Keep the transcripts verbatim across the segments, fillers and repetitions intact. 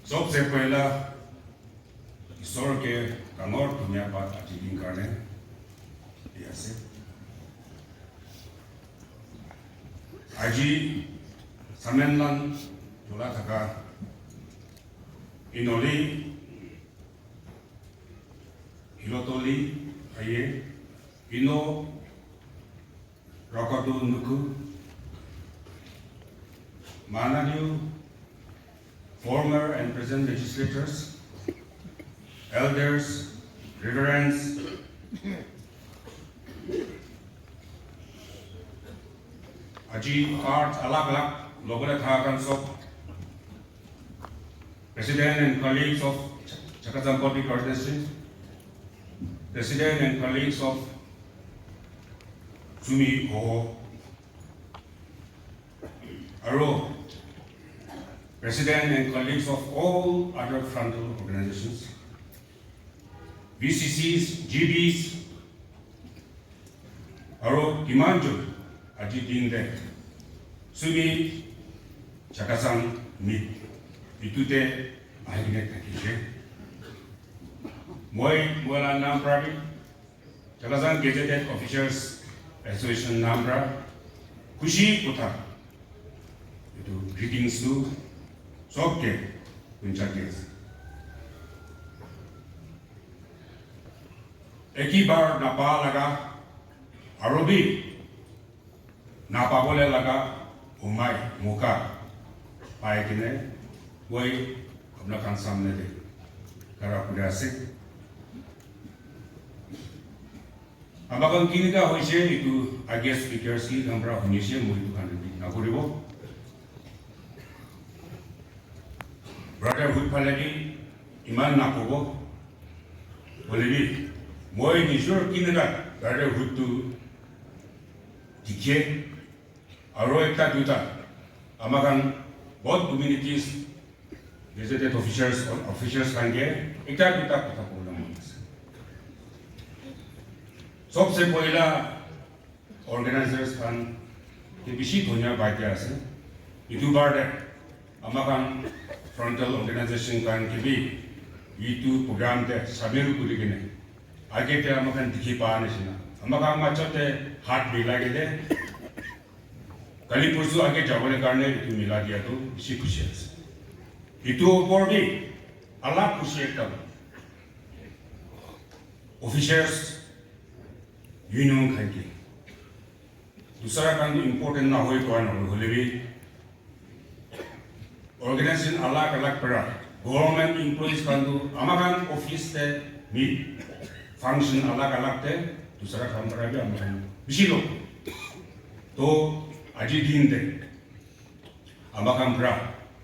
Sobse pehla, Isor ke dangor dhanyabad aji din karne di ase. Aji Samenlan jola thaka Inoli, Hilotoli, Aye, Ino, Rakatu Nuku, Manadiu, former and present legislators, elders, reverends, aji part alag alag lobole thakan sob, president and colleagues of Chakhesang Public Organization, president and colleagues of Sumi Ho, aro president and colleagues of all other frontal organizations, V C Cs, G Bs, aro kiman jon aji din te Sumi Chakhesang meet itu te ahi kene thakise. Moi, moi la naam para bi Chakhesang Gazetted Officers Association naam para khushi kotha itu greetings tu sob ke puncha di ase. Eki bar napa laga aro bi napabole laga umai moka pai kene moi apna khan samne te khara kuri ase. Ama khan kineka hoise itu age speakers ki khan para hunise, moi itu khan repeat nakuribo. Brotherhood phale bi iman nakobo. Hoile bi moi nijor kineka brotherhood tu dikhe. Aro ekta duita ama khan both communities gazetted officers, officers khan ke ekta duita kotha kobole mon ase. Sobse poila organizers khan ke bishi dhanyabad dia ase. Itu bar te ama khan frontal organization khan ke bi itu program te shamil kuri kene age te ama khan dikhi pa nishina ama khan majot te hat milai kene kali porsu age jabole karne itu mila dia tu bishi khushi ase. Itu opor bi alag khushi ekta officers union khan ke dusra khan tu important na hoi pa na hole bi organization alag alag para government employees khan tu ama khan office te meet function alag alag te dusra khan para bi ama khan bishi log to aji din te ama khan para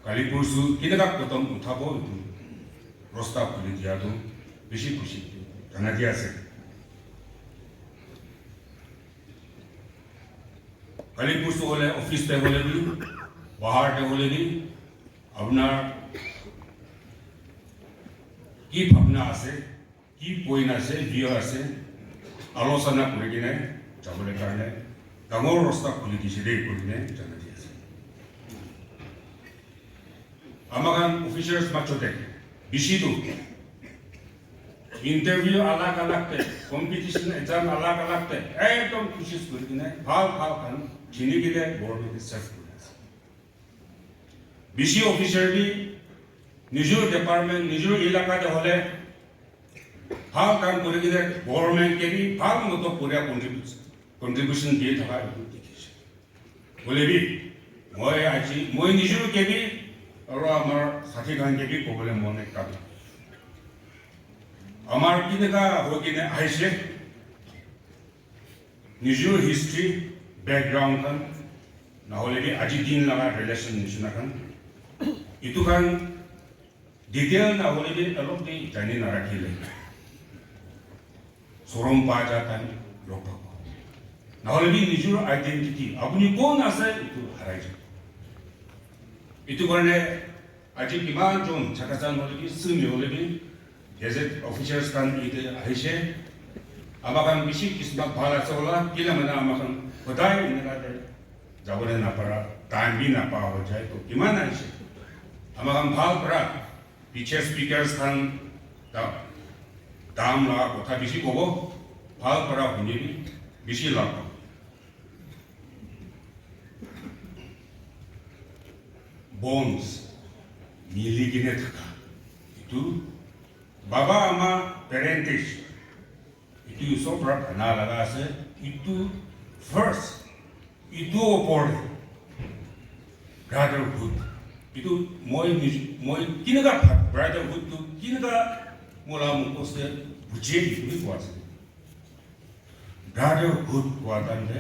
kali porsu kineka kodam uthabo itu rosta khuli dia tu bishi khushi jana dia ase. Kali porsu hole office te hole bi, bahar te hole bi, apnar ki bhabna ase, ki point ase, view ase, alosana kuri kene jabole karne dangor rosta khuli dise de kuri kene jana di ase. Ama khan officers machote bishi tu interview alag alag te, competition exam alag alag te ekdom khushi kuri kene bhal bhal khan chini kene government ke serve kuri ase. Bishi officer bi nijor department, nijor elaka te hole bhal kam kuri kene government ke bi bhal moto puria contribution, contribution di thaka etu dikhi ase. Hoile bi moi aji moi nijor ke bi aro amar sathi khan ke bi kobole mon ekta tu amar kineka hoi kene ahise, nijor history, background khan, nahole bi aji din laga relation nishina khan, itu khan detail nahole bi alop bi jani narakhile sorom pa ja khan log pabo. Nahole bi nijor identity, apuni kon ase, itu harai jabo. Itu karne aji kiman jon Chakhesang hole bi, Sumi hole bi, gazette officers khan ite ahise. Ama khan bishi kismat bhal ase hola, kila mana ama khan hodai eneka te jabole napara, time bi napa ho jai to kiman ahise. Ama khan bhal para Piche speakers khan ta dam la kotha bishi kobo, bhal para huni bi bishi lab pabo. Bonds mili kene thaka, itu baba ama parentage, itu sob para bana laga ase. Itu first, itu opor te brotherhood, itu moi nij-, moi kinaka bha-, brotherhood tu kinaka mola mukos te bujhe itu bi koa ase. Brotherhood koa time te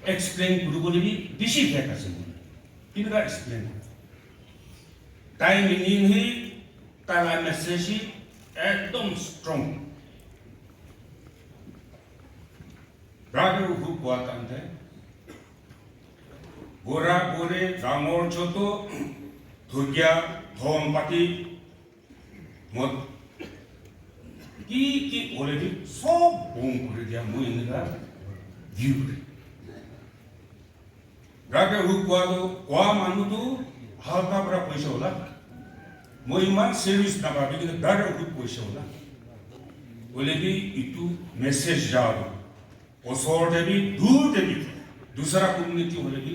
explain kuribole bi bishi bhek ase moi. Kinaka explain? Tai meaning hi, tai la message hi ekdom strong. Brotherhood koa time te bura buri, dangor choto, dhukia, dhon pati, mot, ki ki hoile bi sob bon kuri dia, moi eneka view kure. Brotherhood koa tu, koa manu tu halka para koise hola. Moi iman serious nabhabi kene brotherhood koise hola. Hoile bi itu message ja tu, osor te bi, dur te bi, dusra community hoile bi,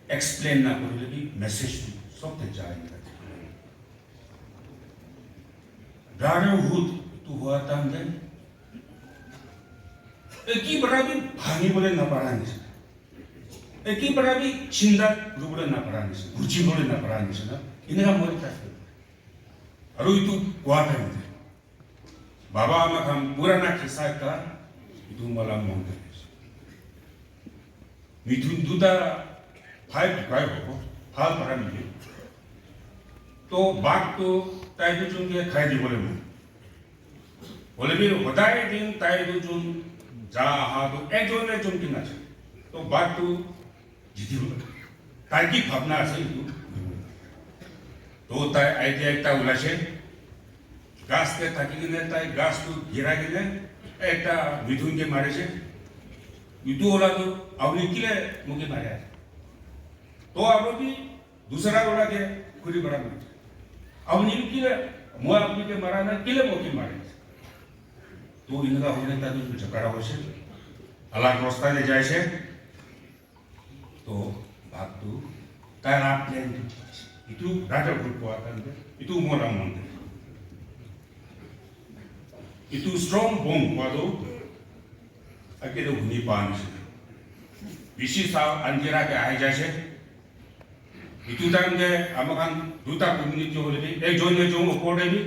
explain na korile bi message tu sob te jai. Brotherhood tu hua time te eki para bi bhangi bole na para nishina, eki para bi chinta kuri bole na para nishina, buji bole na para nishina, eneka moi ta. Aru itu koa time te baba ama khan purana kisa ekta itu mala mon te. Mithun duta bhai bukai hobo, bhal para mile. To bak to tai dujon ke khai dibole mon. Hoile bi hodai din tai dujon ja aha to ekjon ekjon ke na chai. To bak to jiti bole. Tai ki bhabna ase itu. To tai idea ekta ulaise. Ghas te thaki kene tai ghas tu girai kene ekta mithun ke marise. Itu ola tu apni kile moke mare ase? To apni dusra ola ke khuri para mare. Apni kile, moi apni ke mara na, kile moke mare ase? To eneka hoine ta tu jhagara hoise. Alag rasta te jaise. To bhag tu tai la plan tu ki ase? Itu brotherhood koa time te itu mora mon te. Itu strong bond koa tu ake to huni pa nishina. Bishi sa andhera ke ahi jaise. Itu time te ama khan duta community hoile bi ekjon ekjon opor te bi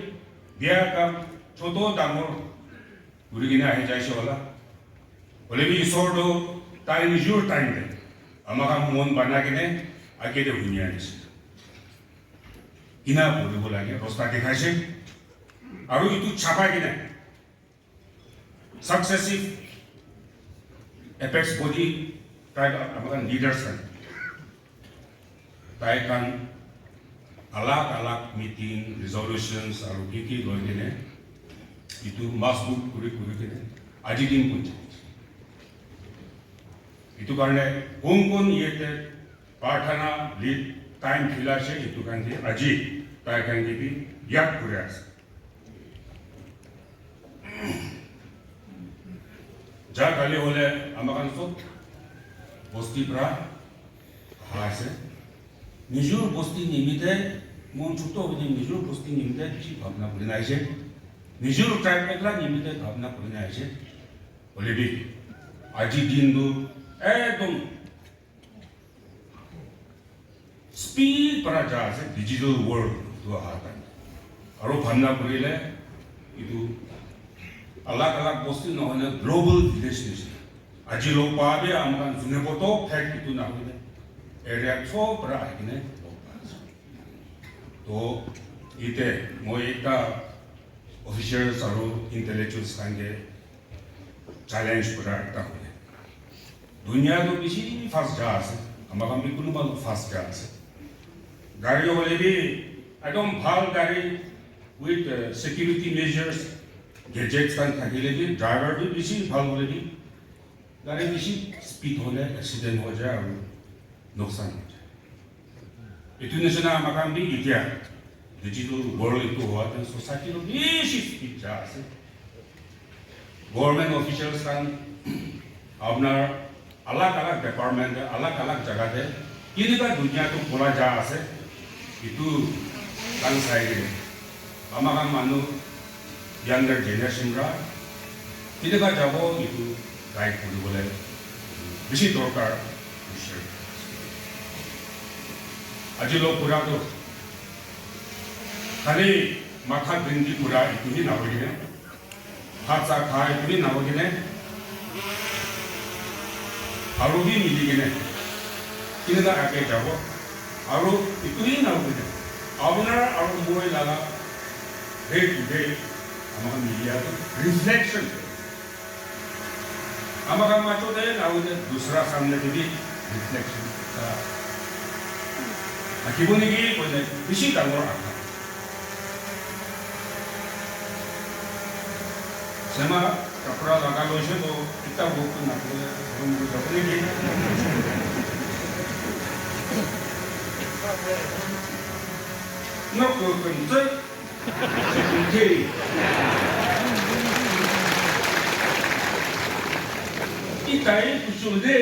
bia kam choto dangor kuri kene ahi jaise hola. Hoile bi Isor tu tai nijor time te ama khan mon banai kene age te huni anise. Ena kuri bo lage, rasta dikhaise. Aru itu chapai kene successive apex body, tai ama khan leaders khan, tai khan alag alag meeting, resolutions aru ki ki loi kene itu masbut kuri kuri kene aji din punche. Itu karne kon kon yate prarthana lead time khila ase, itu khan ke aji tai khan ke bi yad kuri ase. Ja kali hole ama khan sob bosti pra aha ase. Nijor bosti nimite, mon chuto hoine nijor bosti nimite bishi bhabna kuri na ase. Nijor tribe ekla nimite bhabna kuri na ase. Hole bi aji din tu ekdom speed para ja ase digital world tu aha time. Aru bhabna kurile itu alag alag bosti nohoi na global village nishina. Aji log pa bi ama khan june boto phek itu na hoile area cho para ahi kene log pa ase. To ite moi ekta officials aru intellectuals khan ke challenge kura ekta hoile. Dunia tu bishi fast ja ase, ama khan bi kunuba fast ja ase. Gari hoile bi ekdom bhal gari with uh, security measures, gadgets khan thakile bi, driver bi bishi bhal hoile bi, gari bishi speed hole accident ho jai aru nuksan ho jai. Itu nishina ama khan bi itia Digital world itu howa tu society tu bishi speed ja ase. Government officials khan apunar alag alag department te alag alag jaga te kineka dunia tu kula ja ase, itu khan sai kene ama khan manu younger generation ra kineka jabo itu guide kuribole bishi dorkar hoise. Aji log kura tu khali matha ginti kura itu hi na hoikene, bhat sa kha itu hi na hoikene, aru bi mili kene kineka age jabo, aru itu hi na hoikene, apunar aru moi laga day to day ama khan media tu reflection. Ama khan majo te na hoile dusra samne te bi reflection ekta thakibo niki koile bishi dangor asa. Sema kapra laga loise to ekta work tu na kore, sema mujhe jabo niki. No, ko, ko, ko, Itai kuchul de.